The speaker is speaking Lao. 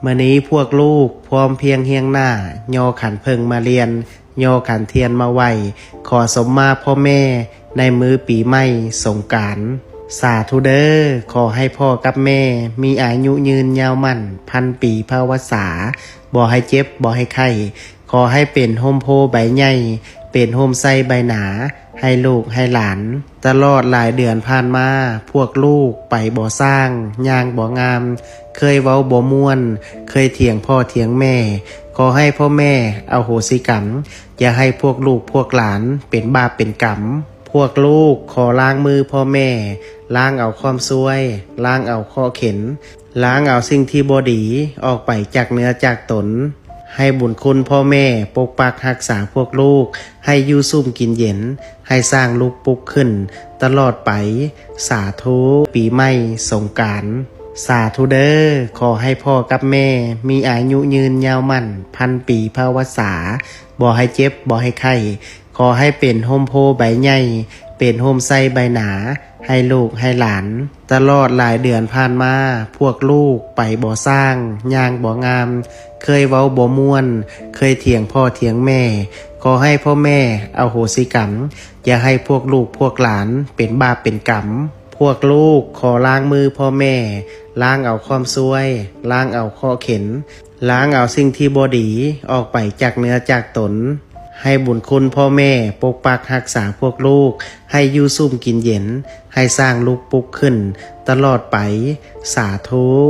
ມື້ນີ້ພວກລູກພ້ອມພຽງຮຽງໜ້າ ຍໍຂັນເຜິ້ງມາລຽນ ຍໍຂັນທຽນມາໄຫວ້ ຂໍສົມມາພໍ່ແມ່ໃນມື້ປີໃໝ່ສົງການ. ສາທຸເດີ ຂໍໃຫ້ພໍ່ກັບແມ່ມີອາຍຸຍືນຍາວໝັ້ນ ພັນປີພະວັດສາ ບໍ່ໃຫ້ເຈັບ ບໍ່ໃຫ້ໄຂ້ ຂໍໃຫ້ເປັນຮົ່ມໂພໃບໃຫຍ່ ເປັນຮົ່ມໄຊໃບໜາ ໃຫ້ລູກໃຫ້ຫຼານ. ຕະຫຼອດຫຼາຍເດືອນຜ່ານມາ ພວກລູກໄປບໍ່ສ້າງ ຍ່າງບໍ່ງາມ ເຄີຍເວົ້າບໍ່ມ່ວນ ເຄີຍຖຽງພໍ່ຖຽງແມ່ ຂໍໃຫ້ພໍ່ແມ່ອະໂຫສິກຳ ຢ່າໃຫ້ພວກລູກພວກຫຼານເປັນບາບເປັນກຳ. ພວກລູກຂໍລ້າງມືພໍ່ແມ່ ລ້າງເອົາຄວາມຊວຍ ລ້າງເອົາເຄາະເຂັນ ລ້າງເອົາສິ່ງທີ່ບໍ່ດີອອກໄປຈາກເນື້ອຈາກຕົນ. ໃຫ້ບຸນຄຸນພໍ່ແມ່ປົກປັກຮັກສາພວກລູກ ໃຫ້ຢູ່ສຸ່ມກິນເຢັນ ໃຫ້ສ້າງລູກປຸກຂຶ້ນຕະຫຼອດໄປ. ສາທຸ ປີໃໝ່ສົງການ. ສາທຸເດີ ຂໍໃຫ້ພໍ່ກັບແມ່ມີອາຍຸຍືນຍາວໝັ້ນ ພັນປີພະວັດສາ ບໍ່ໃຫ້ເຈັບ ບໍ່ໃຫ້ໄຂ້ ຂໍໃຫ້ເປັນຮົ່ມໂພໃບໃຫຍ່ ເປັນຮົ່ມໄຊໃບໜາ ໃຫ້ລູກໃຫ້ຫຼານ. ຕະຫຼອດຫຼາຍເດືອນຜ່ານມາ ພວກລູກໄປບໍ່ສ້າງ ຍ່າງບໍ່ງາມ ເຄີຍເວົ້າບໍ່ມ່ວນ ເຄີຍຖຽງພໍ່ຖຽງແມ່ ຂໍໃຫ້ພໍ່ແມ່ອະໂຫສິກຳ ຢ່າໃຫ້ພວກລູກພວກຫຼານເປັນບາບເປັນກຳ. ພວກລູກຂໍລ້າງມືພໍ່ແມ່ ລ້າງເອົາຄວາມຊວຍ ລ້າງເອົາເຄາະເຂັນ ລ້າງເອົາສິ່ງທີ່ບໍ່ດີອອກໄປຈາກເນື້ອຈາກຕົນ. ໃຫ້ບຸນຄຸນພໍ່ແມ່ປົກປັກຮັກສາພວກລູກ ໃຫ້ຢູ່ສຸ່ມກິນເຢັນ ໃຫ້ສ້າງລູກປຸກຂຶ້ນຕະຫຼອດໄປ. ສາທຸ.